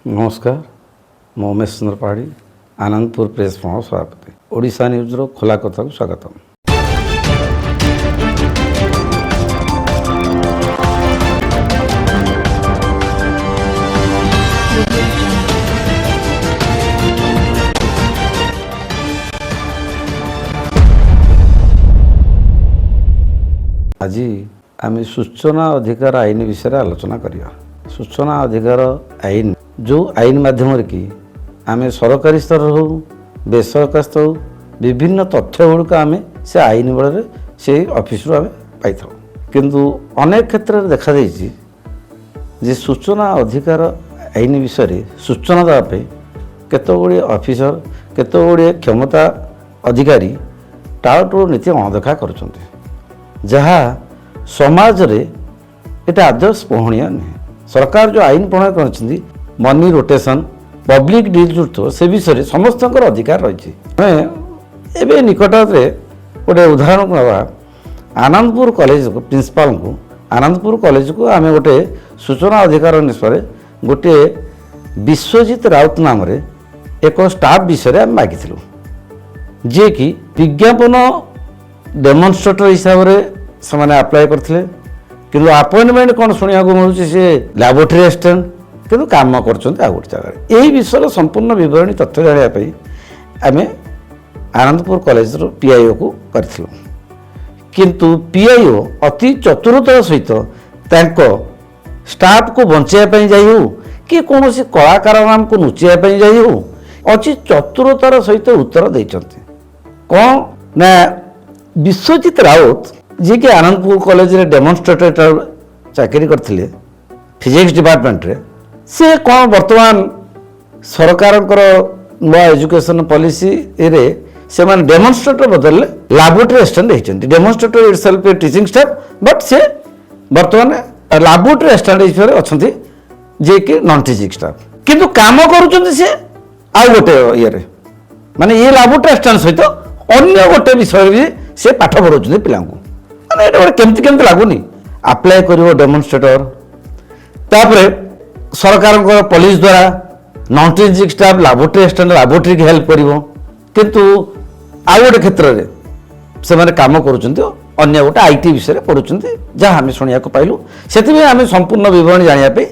ନମସ୍କାର, ମୁଁ Umesh Chandra Padhi, Anandpur press forum ସଭାପତି। ଓଡ଼ିଶା ନ୍ୟୁଜ୍ର ଖୋଲା କଥାକୁ ସ୍ୱାଗତମ। ଆଜି ଆମେ ସୂଚନା ଅଧିକାର ଆଇନ ବିଷୟରେ ଆଲୋଚନା କରିବା। ସୂଚନା ଅଧିକାର ଆଇନ, ଯେଉଁ ଆଇନ ମାଧ୍ୟମରେ କି ଆମେ ସରକାରୀ ସ୍ତରରେ ହେଉ, ବେସରକାରୀ ସ୍ତର ହେଉ, ବିଭିନ୍ନ ତଥ୍ୟ ଗୁଡ଼ିକ ଆମେ ସେ ଆଇନ ବଳରେ ସେଇ ଅଫିସରୁ ଆମେ ପାଇଥାଉ। କିନ୍ତୁ ଅନେକ କ୍ଷେତ୍ରରେ ଦେଖାଦେଇଛି ଯେ ସୂଚନା ଅଧିକାର ଆଇନ ବିଷୟରେ ସୂଚନା ଦେବା ପାଇଁ କେତେ ଗୁଡ଼ିଏ ଅଫିସର, କେତେ ଗୁଡ଼ିଏ କ୍ଷମତା ଅଧିକାରୀ ଟାଳଟୁଳ ନୀତି ଅଣଦେଖା କରୁଛନ୍ତି, ଯାହା ସମାଜରେ ଏଇଟା ଆଦୌ ସ୍ପୃହଣୀୟ ନୁହେଁ। ସରକାର ଯେଉଁ ଆଇନ ପ୍ରଣୟନ କରିଛନ୍ତି, ମନି ରୋଟେସନ୍, ପବ୍ଲିକ୍ ଡିଲ୍ ଯେଉଁ, ସେ ବିଷୟରେ ସମସ୍ତଙ୍କର ଅଧିକାର ରହିଛି। ଆମେ ଏବେ ନିକଟରେ ଗୋଟେ ଉଦାହରଣକୁ ନେବା। ଆନନ୍ଦପୁର କଲେଜ ପ୍ରିନ୍ସିପାଲଙ୍କୁ, ଆନନ୍ଦପୁର କଲେଜକୁ ଆମେ ଗୋଟେ ସୂଚନା ଅଧିକାର ଅନୁସାରେ ଗୋଟିଏ ବିଶ୍ୱଜିତ ରାଉତ ନାମରେ ଏକ ଷ୍ଟାଫ୍ ବିଷୟରେ ଆମେ ମାଗିଥିଲୁ, ଯିଏକି ବିଜ୍ଞାପନ ଡେମନଷ୍ଟ୍ରେଟର ହିସାବରେ ସେମାନେ ଆପ୍ଲାଏ କରିଥିଲେ। କିନ୍ତୁ ଆପଏଣ୍ଟମେଣ୍ଟ କ'ଣ ଶୁଣିବାକୁ ମିଳୁଛି, ସେ ଲାବୋରେଟୋରୀ ଆସିଷ୍ଟାଣ୍ଟ, କିନ୍ତୁ କାମ କରୁଛନ୍ତି ଆଉ ଗୋଟେ ଜାଗାରେ। ଏହି ବିଷୟର ସମ୍ପୂର୍ଣ୍ଣ ବିବରଣୀ ତଥ୍ୟ ଜାଣିବା ପାଇଁ ଆମେ ଆନନ୍ଦପୁର କଲେଜର ପିଆଇଓକୁ କରିଥିଲୁ। କିନ୍ତୁ ପିଆଇଓ ଅତି ଚତୁରତାର ସହିତ ତାଙ୍କ ଷ୍ଟାଫକୁ ବଞ୍ଚାଇବା ପାଇଁ ଯାଇ ହେଉ କି କୌଣସି କଳାକାର ନାମକୁ ଲୁଚାଇବା ପାଇଁ ଯାଇ ହେଉ, ଅତି ଚତୁରତାର ସହିତ ଉତ୍ତର ଦେଇଛନ୍ତି। କ'ଣ ନା, ବିଶ୍ୱଜିତ ରାଉତ, ଯିଏକି ଆନନ୍ଦପୁର କଲେଜରେ ଡେମନଷ୍ଟ୍ରେଟର ଚାକିରି କରିଥିଲେ ଫିଜିକ୍ସ ଡିପାର୍ଟମେଣ୍ଟରେ, ସେ କ'ଣ ବର୍ତ୍ତମାନ ସରକାରଙ୍କର ନୂଆ ଏଜୁକେସନ୍ ପଲିସିରେ ସେମାନେ ଡେମନଷ୍ଟ୍ରେଟର ବଦଳରେ ଲାବୋରେଟୋରୀ ଆସିଷ୍ଟାଣ୍ଟ ହେଇଛନ୍ତି। Demonstrator itself a teaching staff, but ସେ ବର୍ତ୍ତମାନ ଲାବୋରେଟୋରୀ ଆସିଷ୍ଟାଣ୍ଟ ହିସାବରେ ଅଛନ୍ତି, ଯିଏକି ନନ୍ ଟିଚିଂ ଷ୍ଟାଫ୍, କିନ୍ତୁ କାମ କରୁଛନ୍ତି ସେ ଆଉ ଗୋଟେ ଇଏରେ। ମାନେ ଇଏ ଲାବୋରେଟୋରୀ ଆସିଷ୍ଟାଣ୍ଟ ସହିତ ଅନ୍ୟ ଗୋଟେ ବିଷୟରେ ବି ସେ ପାଠ ପଢ଼ାଉଛନ୍ତି ପିଲାଙ୍କୁ। ମାନେ ଏଇଟା ଗୋଟେ କେମିତି କେମିତି ଲାଗୁନି? ଆପ୍ଲାଏ କରିବ ଡେମନଷ୍ଟ୍ରେଟର, ତାପରେ ସରକାରଙ୍କ ପଲିସି ଦ୍ୱାରା non teaching staff laboratory assistant ଲାବୋରେଟୋରୀକି help କରିବ, କିନ୍ତୁ ଆଉ ଗୋଟେ କ୍ଷେତ୍ରରେ ସେମାନେ କାମ କରୁଛନ୍ତି, ଅନ୍ୟ ଗୋଟେ IT ବିଷୟରେ ପଢ଼ୁଛନ୍ତି, ଯାହା ଆମେ ଶୁଣିବାକୁ ପାଇଲୁ। ସେଥିପାଇଁ ଆମେ ସମ୍ପୂର୍ଣ୍ଣ ବିବରଣୀ ଜାଣିବା ପାଇଁ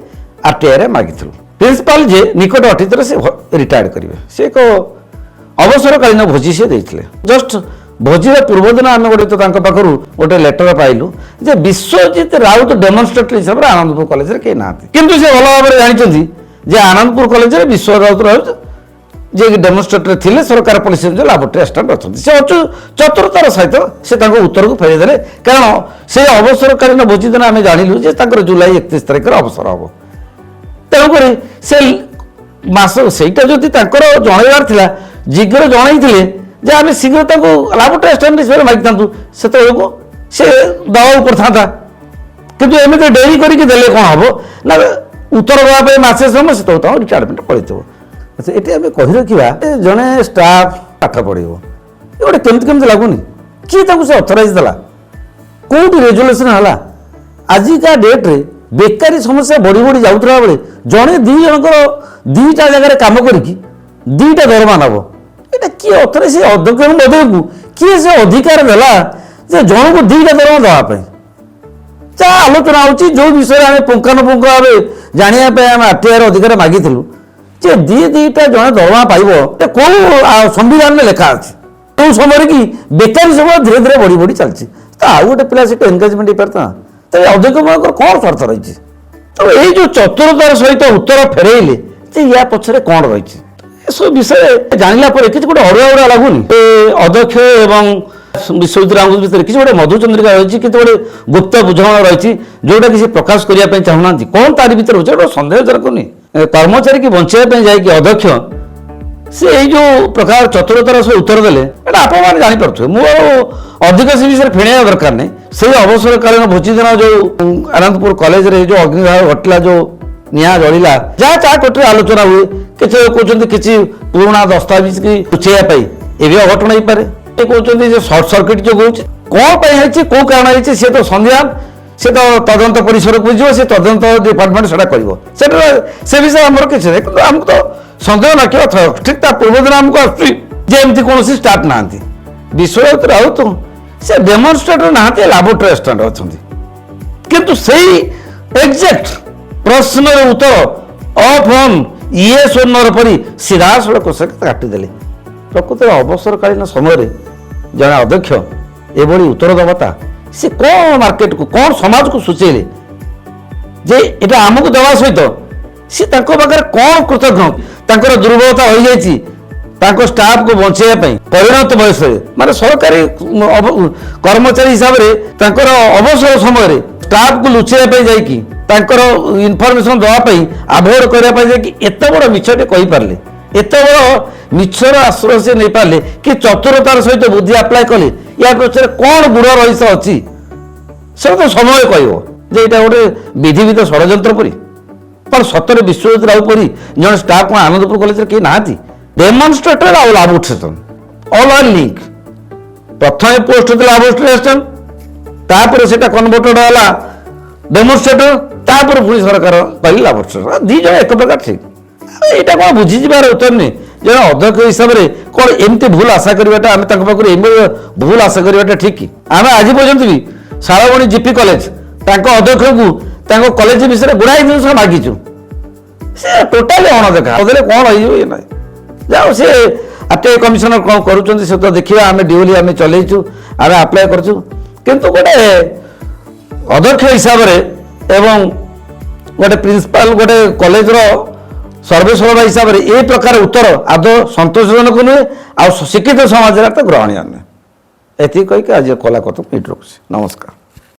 ଆରଟିଆଇରେ ମାଗିଥିଲୁ। ପ୍ରିନ୍ସିପାଲ ଯେ ନିକଟ ଅତୀତରେ ସେ ରିଟାୟାର୍ଡ କରିବେ, ସେ ଏକ ଅବସରକାଳୀନ ଭୋଜି ସେ ଦେଇଥିଲେ। ଜଷ୍ଟ ଭୋଜିର ପୂର୍ବଦିନ ଆମେ ଗୋଟେ ତ ତାଙ୍କ ପାଖରୁ ଗୋଟେ ଲେଟର ପାଇଲୁ ଯେ ବିଶ୍ୱଜିତ ରାଉତ ଡେମନଷ୍ଟ୍ରେଟର ହିସାବରେ ଆନନ୍ଦପୁର କଲେଜରେ କେହି ନାହାନ୍ତି। କିନ୍ତୁ ସେ ଭଲ ଭାବରେ ଜାଣିଛନ୍ତି ଯେ ଆନନ୍ଦପୁର କଲେଜରେ ବିଶ୍ୱ ରାଉତ ରାଉତ ଯିଏକି ଡେମନଷ୍ଟ୍ରେଟର ଥିଲେ, ସରକାର ପଲିସି ଅନୁଯାୟୀ ଲାବୋରେଟୋରୀ ଆସିଷ୍ଟାଣ୍ଟ ଅଛନ୍ତି। ସେ ଅଚୁ ଚତୁରତାର ସହିତ ସେ ତାଙ୍କ ଉତ୍ତରକୁ ଫେରାଇ ଦେଲେ, କାରଣ ସେ ଅବସରକାଳୀନ ଭୋଜି ଦିନ ଆମେ ଜାଣିଲୁ ଯେ ତାଙ୍କର ଜୁଲାଇ 31 ତାରିଖରେ ଅବସର ହେବ। ତେଣୁକରି ସେ ମାସ ସେଇଟା ଯଦି ତାଙ୍କର ଜଣାଇବାର ଥିଲା, ଶୀଘ୍ର ଜଣାଇଥିଲେ ଯେ ଆମେ ଶୀଘ୍ର ତାଙ୍କୁ ଲାବୋରେଟୋରୀ ଆସିଷ୍ଟାଣ୍ଟ ହିସାବରେ ମାଗିଥାନ୍ତୁ, ସେତେବେଳକୁ ସେ ଦେବାକୁ ପଡ଼ିଥାନ୍ତା। କିନ୍ତୁ ଏମିତି ଡେରି କରିକି ଦେଲେ କ'ଣ ହେବ ନା, ଉତ୍ତର ଦେବା ପାଇଁ ମାସେ ସମୟ, ସେତେବେଳେ ତାଙ୍କ ରିଟାୟାରମେଣ୍ଟ ପଳେଇଥିବ। ଆଚ୍ଛା, ଏଠି ଆମେ କହି ରଖିବା ଯେ ଜଣେ ଷ୍ଟାଫ୍ ପାଠ ପଢ଼ିବ, ଏ ଗୋଟେ କେମିତି କେମିତି ଲାଗୁନି? କିଏ ତାଙ୍କୁ ସେ ଅଥରାଇଜ୍ ଦେଲା? କେଉଁଠି ରେଜୁଲେସନ୍ ହେଲା? ଆଜିକା ଡେଟ୍ରେ ବେକାରୀ ସମସ୍ୟା ବଢ଼ି ବଢ଼ି ଯାଉଥିଲା ବେଳେ ଜଣେ ଦୁଇ ଜଣଙ୍କର ଦୁଇଟା ଜାଗାରେ କାମ କରିକି ଦୁଇଟା ଦରମା ନେବ, ଏଇଟା କିଏ ଅଥରାଇଜ୍? ସେ ଅଧ୍ୟକ୍ଷ ମହୋଦୟଙ୍କୁ କିଏ ସେ ଅଧିକାର ଦେଲା ଯେ ଜଣକୁ ଦୁଇଟା ଦରମା ଦେବା ପାଇଁ? ଯାହା ଆଲୋଚନା ହେଉଛି, ଯେଉଁ ବିଷୟରେ ଆମେ ପୁଙ୍ଖାନୁପୁଙ୍ଖ ଭାବେ ଜାଣିବା ପାଇଁ ଆମେ ଆରଟିଆଇର ଅଧିକାର ମାଗିଥିଲୁ ଯେ ଦୁଇଟା ଜଣେ ଦରମା ପାଇବ, ଏ କେଉଁ ସମ୍ବିଧାନରେ ଲେଖା ଅଛି? କେଉଁ ସମୟରେ କି ବେକାରୀ ସମୟ ଧୀରେ ଧୀରେ ବଢ଼ି ବଢ଼ି ଚାଲିଛି, ତ ଆଉ ଗୋଟେ ପିଲା ସେଠି ଏନଗେଜମେଣ୍ଟ ହେଇପାରିଥାନ୍ତା। ତ ଅଧ୍ୟକ୍ଷଙ୍କର କ'ଣ ସ୍ୱାର୍ଥ ରହିଛି? ତ ଏଇ ଯେଉଁ ଚତୁରତାର ସହିତ ଉତ୍ତର ଫେରେଇଲେ ଯେ ୟା ପଛରେ କ'ଣ ରହିଛି, ଏସବୁ ବିଷୟରେ ଜାଣିଲା ପରେ କିଛି ଗୋଟେ ଅଡୁଆ ଅଡୁଆ ଲାଗୁନି? ଏ ଅଧ୍ୟକ୍ଷ ଏବଂ ବିଶ୍ୱଜିତ ରାଉତ ଭିତରେ କିଛି ଗୋଟେ ମଧୁଚନ୍ଦ୍ରିକା ରହିଛି, କିଛି ଗୋଟେ ଗୁପ୍ତ ବୁଝାମଣା ରହିଛି, ଯୋଉଟା କିଛି ପ୍ରକାଶ କରିବା ପାଇଁ ଚାହୁଁନାହାନ୍ତି। କ'ଣ ତାରି ଭିତରେ ହେଉଛି, ଗୋଟେ ସନ୍ଦେହଜନକ ନୁହେଁ? କର୍ମଚାରୀକି ବଞ୍ଚାଇବା ପାଇଁ ଯାଇକି ଅଧ୍ୟକ୍ଷ ସେ ଏଇ ଯୋଉ ପ୍ରକାର ଚତୁରତାର ସହ ଉତ୍ତର ଦେଲେ, ଏଇଟା ଆପଣମାନେ ଜାଣିପାରୁଥିବେ। ମୁଁ ଆଉ ଅଧିକ ସେ ବିଷୟରେ ଫେଣେଇବା ଦରକାର ନାହିଁ। ସେଇ ଅବସରକାଳୀନ ଭୋଜି ଦିନ ଯୋଉ ଆନନ୍ଦପୁର କଲେଜରେ ଯୋଉ ଅଗ୍ନିଦାହ ଘଟିଲା, ଯୋଉ ନିଆଁ ଜଳିଲା, ଯାହା ଚା କୋଟିରେ ଆଲୋଚନା ହୁଏ, କିଛି କହୁଛନ୍ତି କିଛି ପୁରୁଣା ଦସ୍ତାବିଜ କି ଲୁଚେଇବା ପାଇଁ ଏବେ ଅଘଟଣ ହେଇପାରେ, କିଏ କହୁଛନ୍ତି ଯେ ସର୍ଟ ସର୍କିଟ୍ ଯୋଗୁଁ ହେଉଛି। କ'ଣ ପାଇଁ ହେଇଛି, କୋଉ କାରଣ ହେଇଛି, ସେ ତ ସନ୍ଦେହ। ସେ ତ ତଦନ୍ତ ପରିସରକୁ ଯିବ, ସେ ତଦନ୍ତ ଡିପାର୍ଟମେଣ୍ଟ ସେଟା କରିବ, ସେଟା ସେ ବିଷୟରେ ଆମର କିଛି ନାହିଁ। କିନ୍ତୁ ଆମକୁ ତ ସନ୍ଦେହ ରଖିବା ଥୟ। ଠିକ୍ ତା ପୂର୍ବଦିନ ଆମକୁ ଆସୁଛି ଯେ ଏମିତି କୌଣସି ଷ୍ଟାଫ୍ ନାହାନ୍ତି। ବିଶ୍ୱଜିତ ରାଉତ ସେ ଡେମନଷ୍ଟ୍ରେଟର ନାହାନ୍ତି, ଲାବୋରେଟୋରୀ ଆସିଷ୍ଟାଣ୍ଟ ଅଛନ୍ତି। କିନ୍ତୁ ସେଇ ଏକ୍ଜାକ୍ଟ ପ୍ରଶ୍ନର ଉତ୍ତର ଅଫ୍ ଅନ୍ ଇଏ ସ୍ୱର୍ଣ୍ଣର ପରି ସିଧାସଳଖ ସେ କାଟିଦେଲେ। ପ୍ରକୃତରେ ଅବସରକାଳୀନ ସମୟରେ ଜଣେ ଅଧ୍ୟକ୍ଷ ଏଭଳି ଉତ୍ତର ଦେବାଟା ସେ କ'ଣ ମାର୍କେଟକୁ, କ'ଣ ସମାଜକୁ ସୂଚେଇଲେ ଯେ ଏଇଟା ଆମକୁ ଦେବା ସହିତ ସେ ତାଙ୍କ ପାଖରେ କ'ଣ କୃତଜ୍ଞ? ତାଙ୍କର ଦୁର୍ବଳତା ହୋଇଯାଇଛି ତାଙ୍କ ଷ୍ଟାଫକୁ ବଞ୍ଚେଇବା ପାଇଁ ପରିଣତ ବୟସରେ, ମାନେ ସରକାରୀ କର୍ମଚାରୀ ହିସାବରେ ତାଙ୍କର ଅବସର ସମୟରେ ଷ୍ଟାଫକୁ ଲୁଚେଇବା ପାଇଁ ଯାଇକି, ତାଙ୍କର ଇନଫର୍ମେସନ ଦେବା ପାଇଁ, ଆଭଏଡ୍ କରିବା ପାଇଁ ଯାଇକି ଏତେ ବଡ଼ ମିଛଟେ କହିପାରିଲେ, ଏତେ ବଡ଼ ମିଛର ଆଶ୍ରୟ ସେ ନେଇପାରିଲେ କି ଚତୁରତାର ସହିତ ବୁଦ୍ଧି ଆପ୍ଲାଏ କଲେ, ୟା ପଛରେ କ'ଣ ଗୂଢ଼ ରହସ୍ୟ ଅଛି ସେଟା ତ ସମୟ କହିବ ଯେ ଏଇଟା ଗୋଟେ ବିଧିବିଧ ଷଡ଼ଯନ୍ତ୍ର ପରି। પણ ସତରେ ବିଶ୍ୱଜିତ ରାଉତ ପରି ଜଣେ ଷ୍ଟାଫ୍ କ'ଣ ଆନନ୍ଦପୁର କଲେଜରେ କେହି ନାହାନ୍ତି? ଡେମନଷ୍ଟ୍ରେଟର ଆଉ ଲାବୋରେଟୋରୀ ଅଲ୍ ଆର୍ ଲିଙ୍କ। ପ୍ରଥମେ ପୋଷ୍ଟ ଥିଲା ଲାବୋରେଟୋରୀ ଆସିଷ୍ଟାଣ୍ଟ, ତାପରେ ସେଟା କନଭର୍ଟେଡ୍ ହେଲା ଡେମନଷ୍ଟ୍ରେଟର, ତାପରେ ପୁଣି ସରକାର କହିଲେ ଲାବୋରେଟୋରୀ। ଦି ଜଣ ଏକ ପ୍ରକାର ଠିକ୍। ଆଉ ଏଇଟା କ'ଣ ବୁଝିଯିବାର ଉତ୍ତର ନୁହେଁ? ଜଣେ ଅଧ୍ୟକ୍ଷ ହିସାବରେ କ'ଣ ଏମିତି ଭୁଲ ଆଶା କରିବାଟା, ଆମେ ତାଙ୍କ ପାଖରୁ ଏମିତି ଭୁଲ ଆଶା କରିବାଟା ଠିକ୍ କି? ଆମେ ଆଜି ପର୍ଯ୍ୟନ୍ତ ବି ଶାଳବଣୀ ଜିପି କଲେଜ ତାଙ୍କ ଅଧ୍ୟକ୍ଷଙ୍କୁ ତାଙ୍କ କଲେଜ ବିଷୟରେ ଗୁଡ଼ାଏ ଜିନିଷ ମାଗିଛୁ, ସେ ଟୋଟାଲି ଅଣଦେଖା। ଦେଲେ କ'ଣ ହେଇଯିବ ଇଏ ନାହିଁ। ଯାଉ ସେ ଆରଟିଆଇ କମିଶନର କ'ଣ କରୁଛନ୍ତି ସେ ତ ଦେଖିବା। ଆମେ ଡ୍ୟୁଲି ଆମେ ଚଲେଇଛୁ, ଆମେ ଆପ୍ଲାଏ କରୁଛୁ। କିନ୍ତୁ ଗୋଟେ ଅଧ୍ୟକ୍ଷ ହିସାବରେ ଏବଂ ଗୋଟେ ପ୍ରିନ୍ସିପାଲ, ଗୋଟେ କଲେଜର ସର୍ବେସର୍ବା ହିସାବରେ ଏ ପ୍ରକାର ଉତ୍ତର ଆଦୌ ସନ୍ତୋଷଜନକ ନୁହେଁ ଆଉ ଶିକ୍ଷିତ ସମାଜରେ ତ ଗ୍ରହଣୀୟ ନୁହେଁ। ଏତିକି କହିକି ଆଜି କଲା କଥା ଏଇଠି ରଖୁଛି। ନମସ୍କାର।